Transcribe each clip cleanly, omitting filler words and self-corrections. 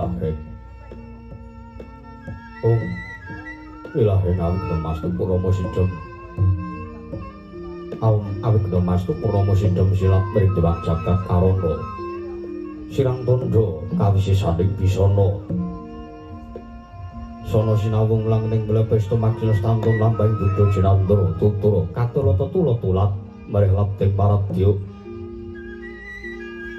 Wilaheng. Oh, Wilaheng awigna mastu purama sidhem. Awigna mastu purama sidhem silat mring dewang jagat karana. Sirang tandha kawisisaning bisana. Sono sinawung langning mlepes tumaksilas tantun lambang buddha jinandra tutura katurata tula tulat marih labding paradya.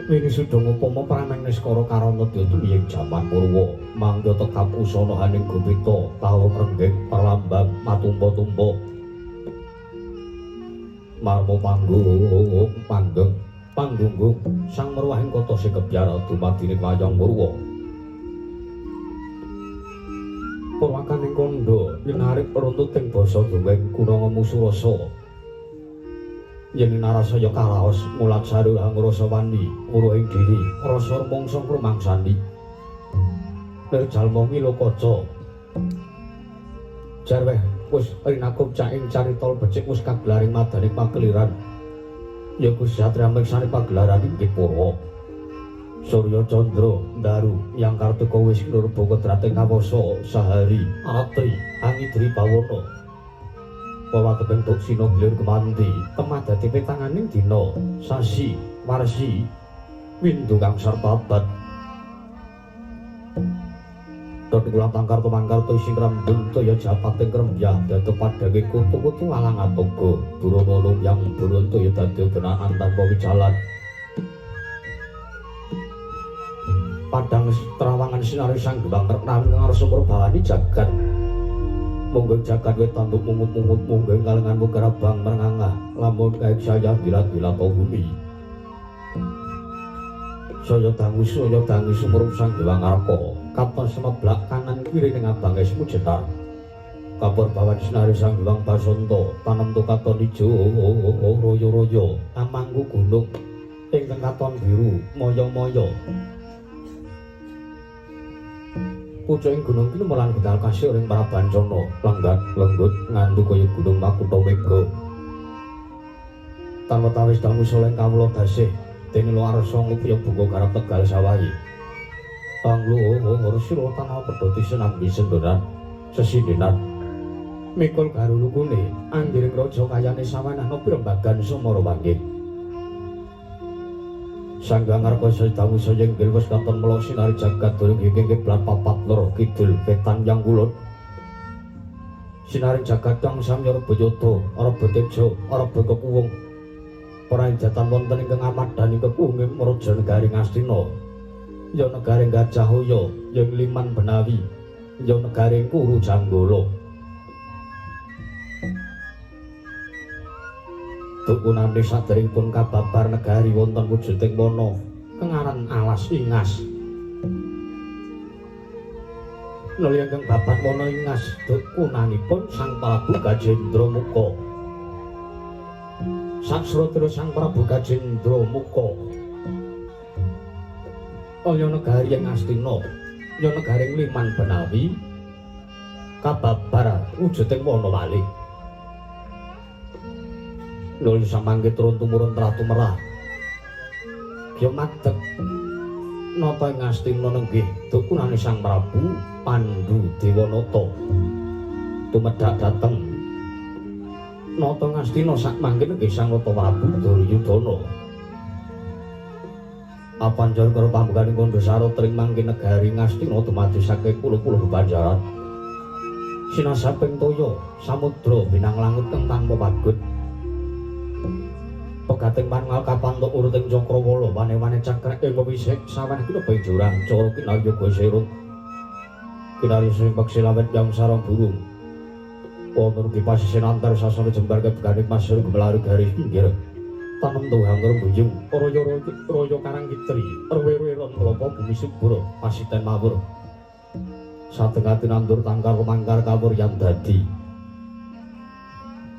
Wini sudung upama prameng niskara karana dya tumiying jaman Purwa mangga tekap usana haning gupita tawung rengging perlambang matumpa-tumpa marma panggung panggeng panggunggung sang merwahing kota sekebyar dumadine wayang Purwa. Purwakaning kandha linarik runtuting basa dongeng gunanga musurasa. Yen narasaya karaos mulat saru hangrasa wani nguruhing diri rasa rumangsa krumangsani. Lir jalma ngilokaca. Jarweh wis rinakup caing carita becik wis kagelaring madaning pakeliran. Ya Gusti Satria mirsani pagelaran inggih Purwa. Surya Candra Ndaru yang kartika wis nurba kodrating kawasa sahari ratri angidri bawana wewateping duksina gilir kemanti kemadati petanganing dina sasi warsi windu kang sarta abad Dot kula tangkar tumangkar to sing rembun toya japating krembyah dadi padhange kutu-kutu alang atoga durana yang burun toya dadi benaan tanpa wijalan. Padang terawangan sinari sang Gewang reknawi ngarsa purbawani jagat. Monggo jagat wetan mungut-mungut monggo kalengan mukarabang merengangah lamun kae saya dilat-dilat bumi. Saya dangu sumurung sang Gewang Arka katon semeblak kanan kiri ning abange semu jenar. Kapur bawan sinari sang Gewang Basanta tanem katon ijo royo-royo amangku gunung ingkang katon biru moyo-moyo. Pucuking gunung kinemelan gedal kasih ring Prabancana lenggat lenggut ngandhu kaya gunung makutha mega. Tanpa tawis dangu soleng kawula dasih dene arsa ngupiya bunga garap tegal sawahi. Pangluhur sira tanah pedhoti senambi sendonan sesindenan. Mikul garulukune anggiring raja kayane sawanah pirembagan sumara wanggih. Sang Hyang Arka dangu saya inggil wis katon melok sinari jagat durung iki kiblat papat lor kidul wetan yang kulon. Sinari jagat kang samya Rebayada, Arba Teja, Arba Kekuwung. Paranjatan wonten ingkang amadani kekuwunge raja negari Ngastina. Ya negari Gajahaya, ya Liman Benawi, ya negari Kuru Janggala. Dukunane saderengipun kababar negari wonten wujuding wana kengaran alas Ingas. Nuli ingkang babat wana Ingas dukunanipun Sang Prabu Gajendra Muka. Saksrotira Sang Prabu Gajendra Muka. Kaya negari Ngastina, ya negari Liman Benawi kababar wujuding wana wali. Nuli samangke turun tumurun tratu merah. Kya madeg nata ing Ngastina nenggih dukunane Sang Prabu Pandu Dewanata. Tumedhak dhateng nata Ngastina sak mangke nenggih Sang Nata Prabu Duryudana. Apanjar karo pambukaning kandha sarotring mangke negari Ngastina dumadi saking puluh-puluh bebanjaran. Sinasaping toya samudra binang langut kang tanpa pagut. Pegating pangal kapantuk uruting cakrawala wane-wane cakrek ing pewisik sawaneh kina jurang cara kinarya goserung kinarya sing peksi lawet yang sarang burung wonten ugi pasisih antar sasana jembar kebeganing pasir gumelaru garis pinggir tanem tuhang rembuyung royo karang kitri ruwe-ruwe ron klopo bumi subur pasiten mawur satengah tinandur tangkar mangkar kawur yang dadi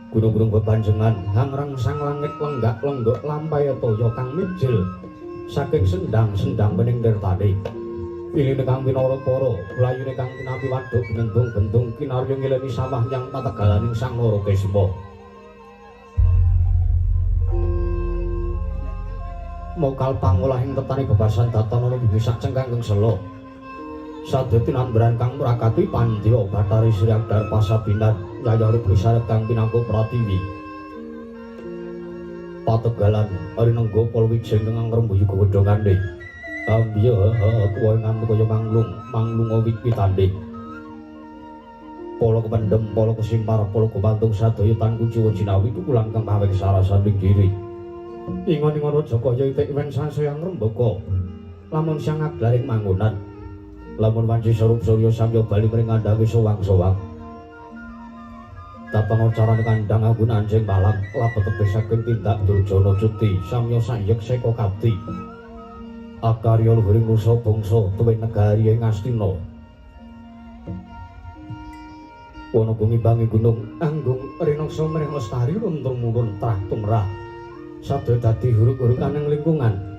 gunung-gunung bebanjengan hangrang sang langit lenggak lenggok lampahe toya kang mijil saking sendang-sendang bening tirtane iline kang winara para layune kang tinampi waduk binendung-bendung kinarya ngileni sawah yang pategalaning Sang Narakesma. Mokal pangolahing tetane bebasan datan ana bumi sak cengkang sela. Sadaya tinambaran kang mrakati pandya Bathari Sri Agdar Pasabinan Yayah Rukmi Sarep kang pinangka pratiwi. Pategalan rinengga Palwijeng kang ngrembuyuga wedhongane. Ambiya kuwi nganti kaya manglung, manglunga wit-witane. Pala kependhem, pala kesimpar, pala gumantung sadaya tan kuciwa jinawi tukulan kang pawek sarasaning diri. Ingon-ingon raja kaya itik wen sansaya ngrembaka. Lamun siang aglaring manggonan. Lamun wanci sarup surya samya bali mring kandhange sowang-sowang. Tatana carane kandhang anggun anjing malang labet tebih saking tindak durjana cuti samya sayek seka kapti. Akarya luhuring nusa bangsa tuwin negari ing Astina. Wana gumimbangi gunung anggung rinaksa mring lestari runtur-murun trah tumrah. Sadaya dadi huruk-hurukaning lingkungan.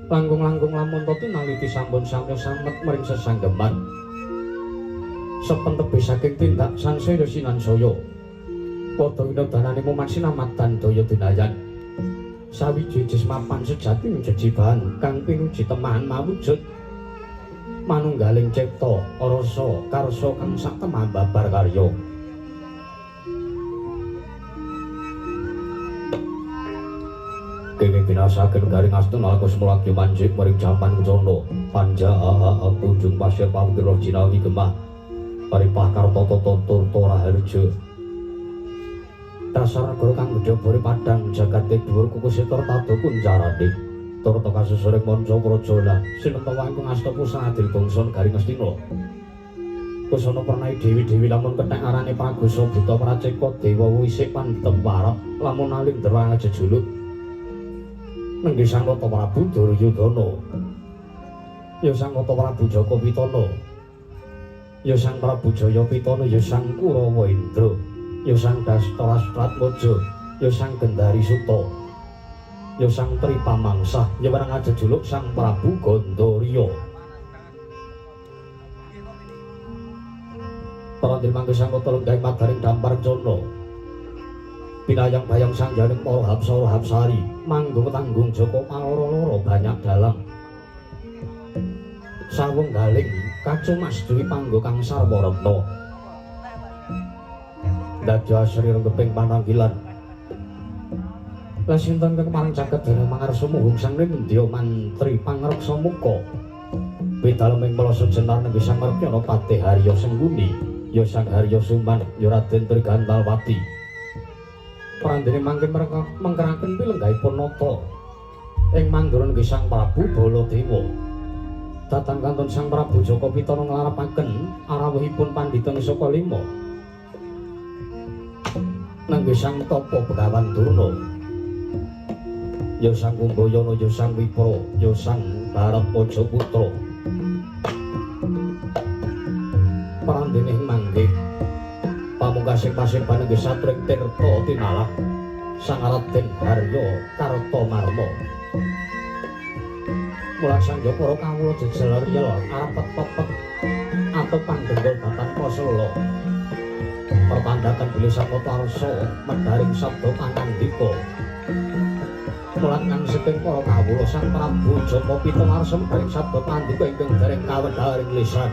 Langkung-langkung lamun to tinaliti sampun samya samet mring sesanggeman. Sepen tebih saking tindak sansaya sinansaya. Padha winodanane muman sinamatan daya dinayan. Sawiji jismapan sejati jejibahan kang pinuji temahan mawujud. Manunggaling cipta rasa karsa kang sak temahan babar karya. Kenging binasaken garing astuna kusmulagya manjik mring jaman kencana panja punjung pasir pawukira jinawi gemah paripah karta tata turta raharja dasar negara kang gedhe padang jagat dhuwur kukusita tata kuncarane turta kasusuring manca praja sinenta wangkung asta pusana adil bangsa garing Astina Kusana pernai dewi-dewi lamun kethek arane Pragosa buta praceka dewa wisik pandhem parep lamun alim derwang jejuluk nenggih Sang Rata Prabu Duryudana ya Sang Rata Prabu Jaka Pitana ya Sang Prabu Jaya Pitana ya Sang Kurawa Indra ya Sang Dastarastratmaja ya Sang Gendari Suta ya Sang Tripamangsah ya wenang ajejuluk Sang Prabu Gandariya. Parandil mangke Sang Rata lenggah madaring dampar cana pinayang bayang sang janing para hapsara hapsari manggung tanggung joko paloro-loro banyak dalang sawung galing kacumas dewi panggo kang sarwa retna dadya asri renggeping pananggilan lasinten kang marang caket dene mangarsa muhung sang nindya mantri pangreksa muka bidalem ing pelasa jenar nenggih Sang Markyana Patih Harya Sengguni ya Sang Harya Suman ya Raden Trigantalwati. Prandene mangke mengkeraken pilenggahipun nata ing mandura nenggih Sang Prabu Baladewa. Datan kantun Sang Prabu Jaka Pitana nglarapaken arawuhipun pandhita Nisaka Lima. Nenggih Sang Tapa Begawan Durna. Ya Sang Kumbayana, ya Sang Wipra, ya Sang Bharatwaja Putra. Prandene mangke pamungkasing paseban nenggih satring tirta tinalah Sang Raden Harya Kartamarma. Mula sang para kawula jejel riyel arepet-pepet atau pandhenggol batan pasela. Pertandakan bilih Sang Rata Arsa medharing sabda pangandika. Mulat kang saking para kawula Sang Prabu Jaka Pitana arsa medharing sabda pangandika ingkang dereng kawedharing lisan.